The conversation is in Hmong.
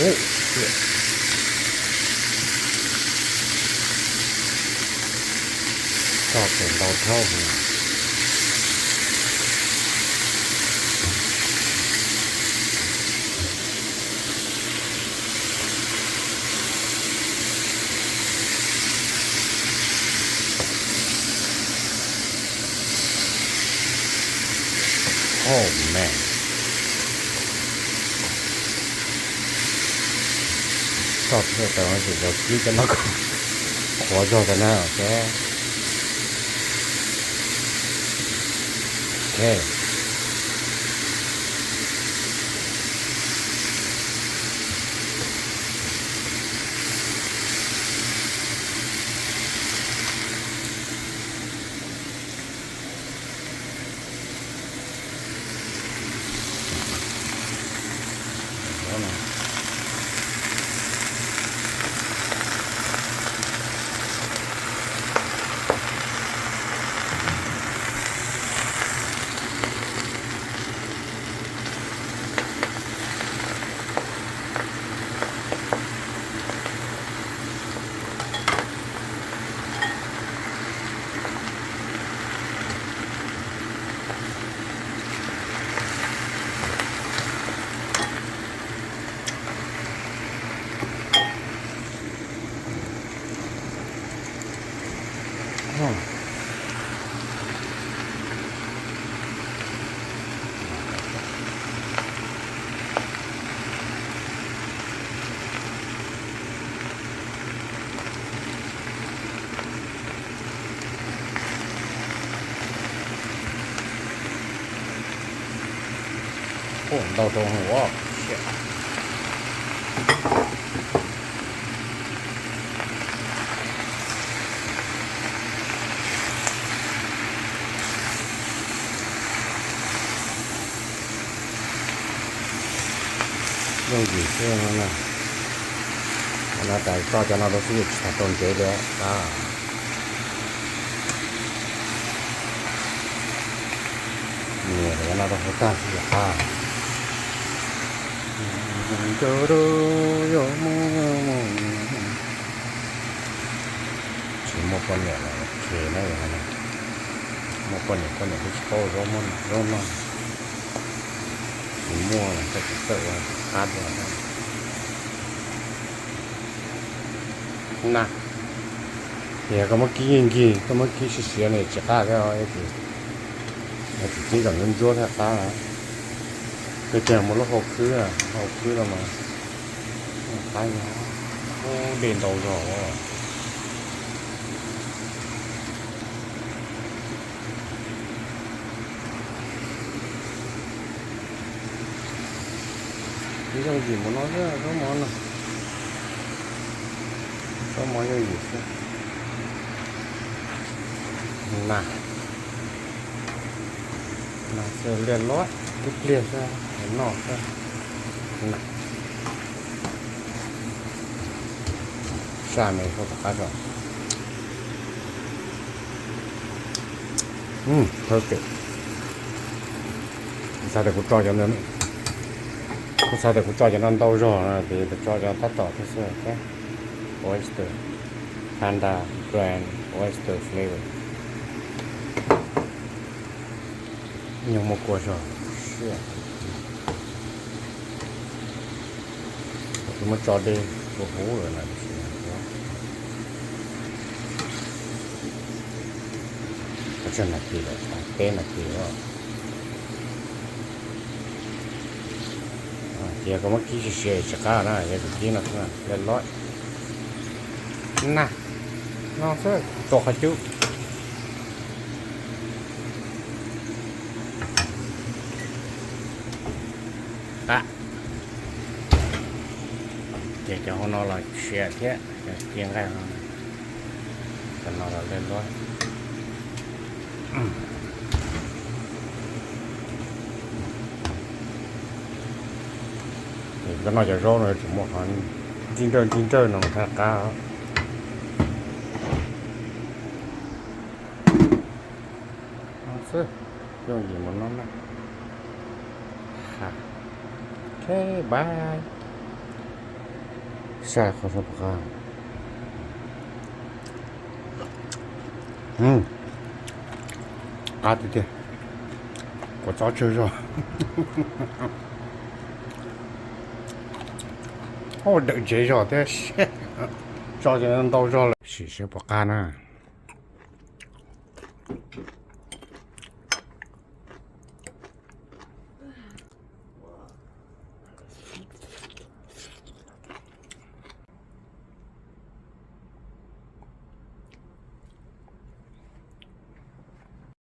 Ub, txog tseem ntau dhau. Oh man, txog thiaj tau tsis tau kib cov no kom qhuav zog tas na. Ok. Ntau rau hauv. Yooj yim xwb no na. No tas tso cov no rau xwb yeej tsis tau ntsev li. Nias cov no rau hauv tag xwb qab. Tsis muaj poj niam los ok na, muaj poj niam poj niam twb tsis paub zaub noj. Tsis muaj los koj tsis txawj ua qab dua. Na, yog koj muab kib nkig, koj muab kib siav siav no tsis qab thiab, tsis kib kom ntsuab ntsuab thiaj qab na. Koj tseem muaj lub hau khwb, hau khwb no mas qab, ub, dej ntau zog. Yooj yim mus no xwb zaub mov no. Zaub mov yooj yim xwb. Na, na xwb liaj luaj, tib pliag xwb, noj xwb. Na, saj me rau tom qab tso. Perfect. Kuv xav tias kuv tso cov, kuv xav tias kuv tso cov no ntau zog no ces tso cov tab tom thiab xwb. Oyster, Panda Grand Oyster Flavor. Nyuag muaj kua zog. Kuv muab tso dej huv huv lawm na. Tsawg nas this lawm? Peb nas this. Ces koj muab kib siav siav tsis qab na, yog koj kib no xwb na, liaj luaj. Na, no xwb, tua qhov cub. Qab. Ces cov hauv no los siav thiab, cov ci nqaij no, cov no los liaj luaj. Koj noj cov zaub no tseem muaj qhov ntsig nrawj ntsig nrawj no thiaj qab. Xwb, yooj yim mus no na. Ha. Bye. Saib qhov sawv puas qab. Qab tiag tiag. Kua txob tsawg zog. Dawm ntsev zog thiab. Tso ntau zog lawm, sim seb puas qab na.